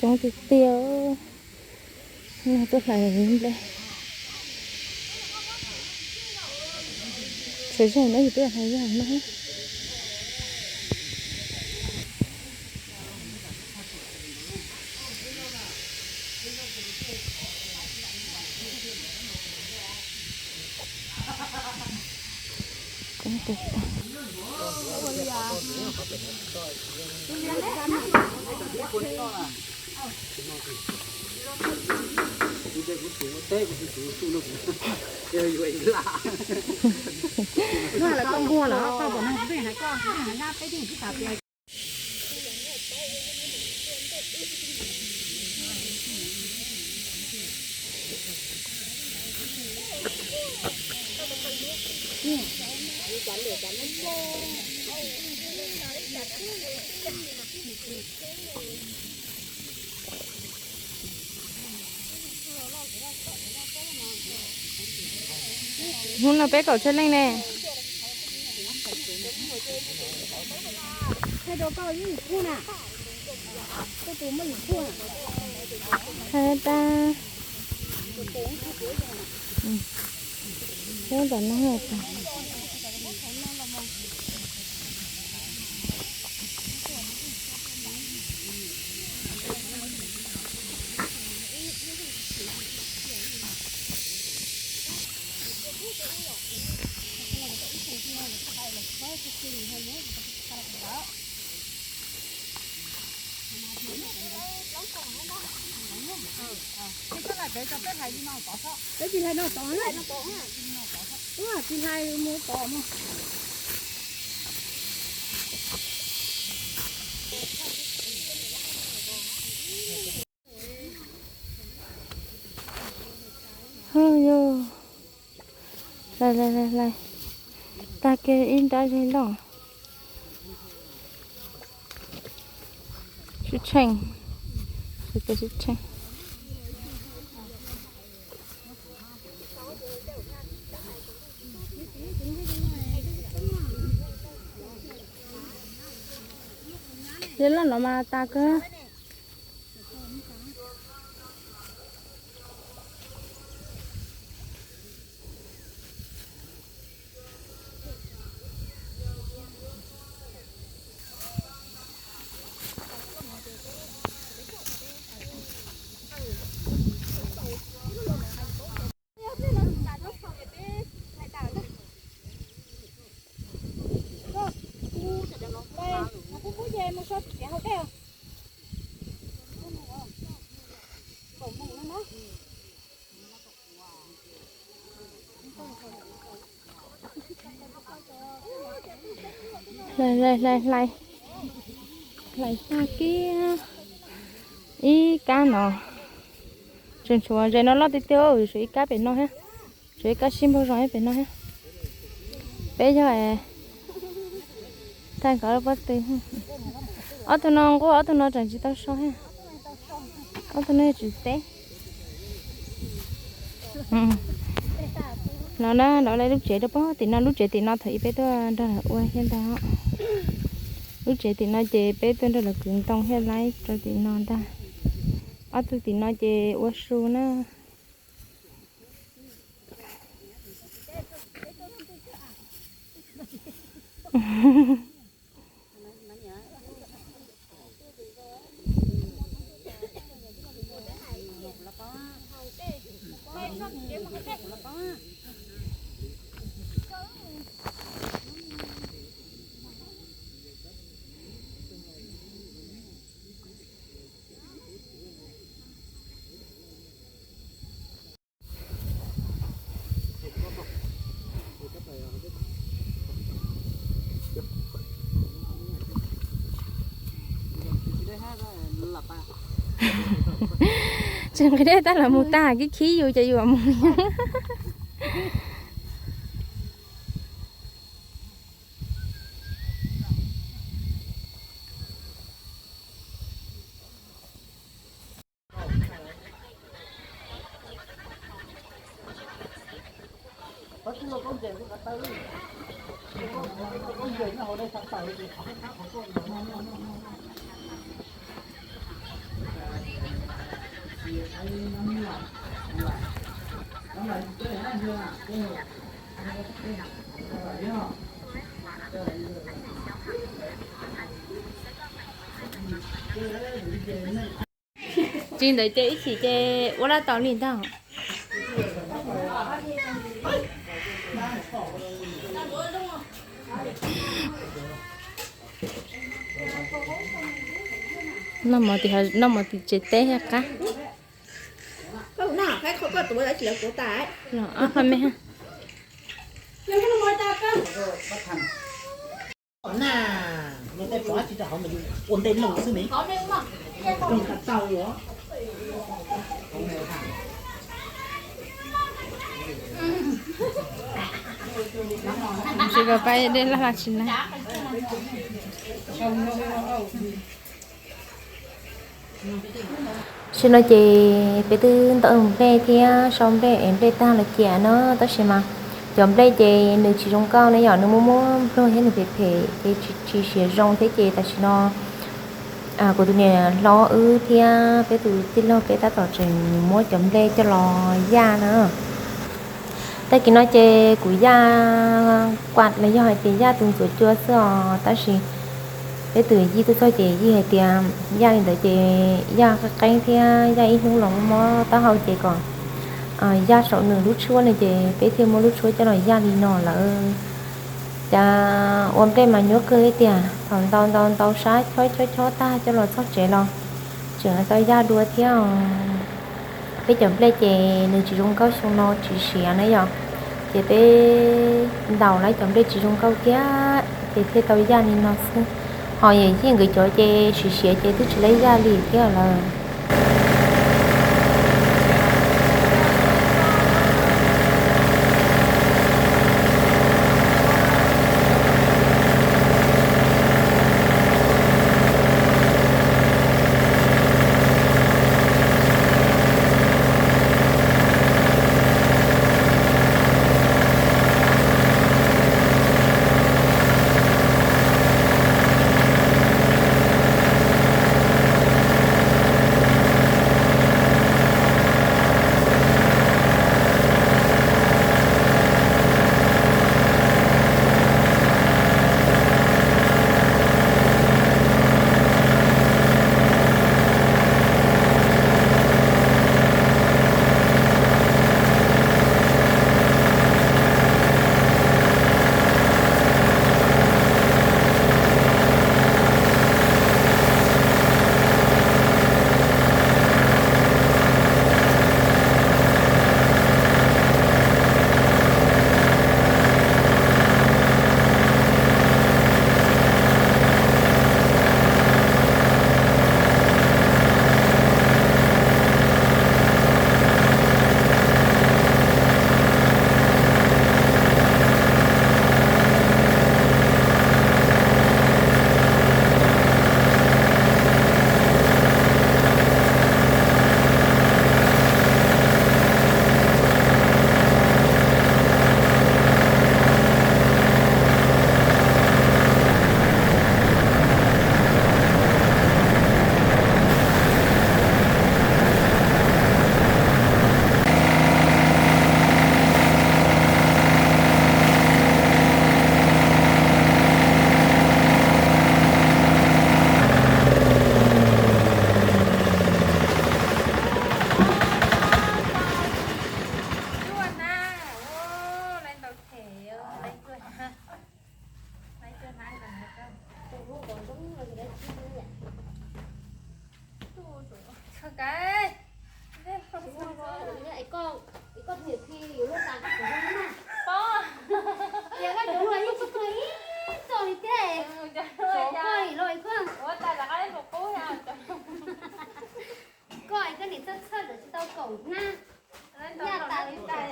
Coob tiag tiag. No tuaj hlais nplej. Sawv zaum no yus twb hlais yog no. Hnub no peb kaum tsawg leej ne? Thaij tas. Peb tom no tas. Peb tsis hlais no tod, tsis hlais mus tod mog. Hlais, hlais, hlais, hlais. Tag kiag ib nrab zeg loj. Sib tsheej, sib tsheej. Yog loj no mas tas kawg. Hlais, hlais, hlais, hlais tag kiag ib kab no. Tseem tshuav ze no loj tiag tiag, tshuav ib kab pem no thiab. Tshuav ib kab sib npaug zos pem no thiab. Peb yog tag nrho pob tw. Ob tug no nquag, ob tug no tseem tsis tau so thiab. Ob tug no yog tsis teb. No na, lawv lub tsev rau pob tim no, lub tsev tim no thaum ub peb tuaj nrog lawv ua thiab ntag. Lub tsev tim no ces peb tuaj nrog lawv kwv ntoo thiab laib rau tim no ntag. Ob tug tim no ces ua su na. Tsis nqhis dej tag los mus tag, kib khib yus ces yus mus. Tsis ntawd ces ib chim ces ua laj tau li ntag. Noj mov tim tsev teb thiab qab. Los ob qho me ha. Tsis kom pab dej laj laj tsis na. Tam sim no ces peb twb ntov nplej thiab sau nplej es nplej tag los cia no, tab sis mas cov nplej ces nws tsis zoo nkauj na yom, nws muaj muaj nplog thiab nws phem phem ces tsis siav zoo thiab ces tam sim no kuv tus niam hlob wb thiab peb tus tij laug peb tab tom tseem muab cov nplej coj los yaj na. Tag kis no ces kuv yaj kuam los yog hais tias yaj tus ntxuav cua xwb os, tab sis peb tus yij tuaj txog ces yij hais tias yaj li ntawd ces yaj qeeb qeeb thiab yaj ib hnub los mob taub hau ces kom yaj saum nws lub tshuab no ces peb thiaj muab lub tshuab coj los yaj li no lawm. Cas ua nplej mas nyuaj kawg li tiag, thaum ntau ntau ntau sab chob chob chob tag coj los txog tsev los tseem tau yaj dua thiab os. Peb cov nplej ces nws tsis zoo nkauj xyoo no tsis siav na yom, ces peb ntaus lawm cov nplej tsis zoo nkauj thiab ces thiaj tau yaj li no xwb. Ho yawm yij nkawd cov ces siav siav ces twb tsis tau yaj li thiab lawm. Koj koj niam txhawj txhawj lawm tsis tau kaum hnab. Yaj tas li tas.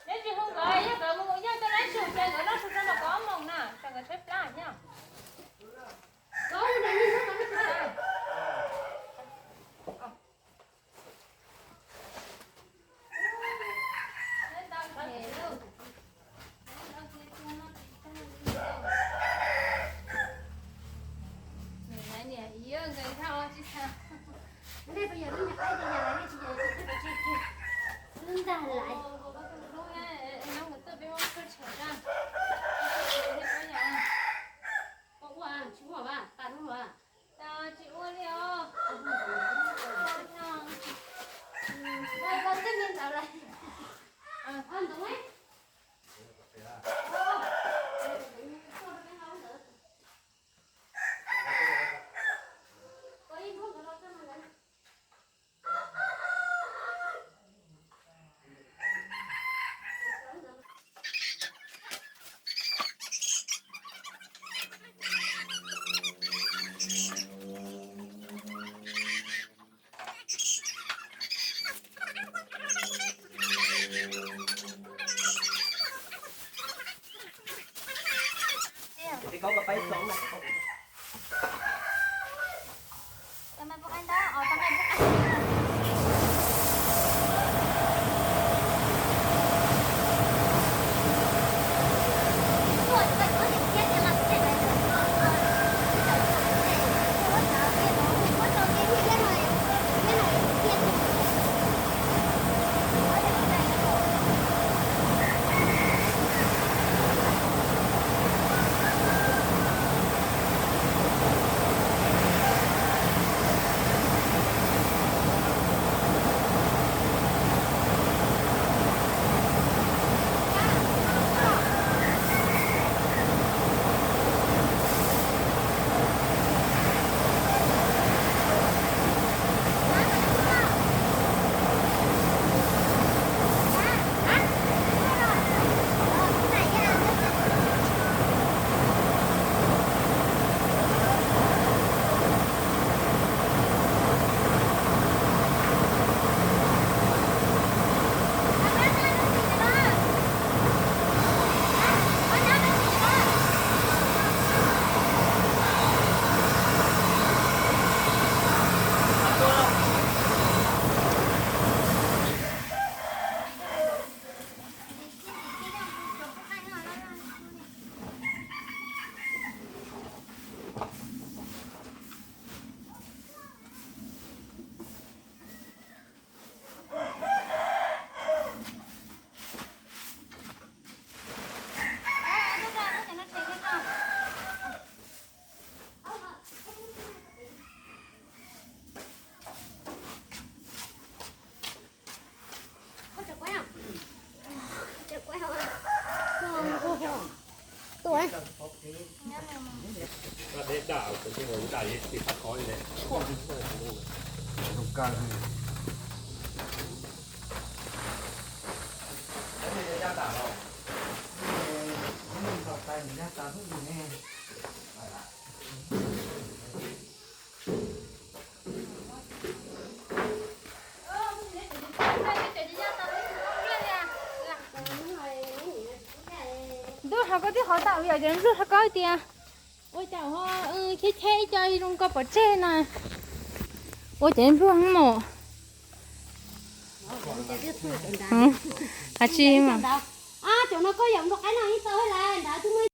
Neb tsis hu nkawd, yog nkawd mus, yog coj lab tsum ces nkawd noj su rau mas kaum ob moos na, ces nkawd tshaib plab thiab. Ntuj, ho koj twb qhov tau yom, ces ntuj ho koj tias ua cas ho cheb cheb ib co zoo ko pov tseg na. Ua ces npluag mus. Hais tsis mas.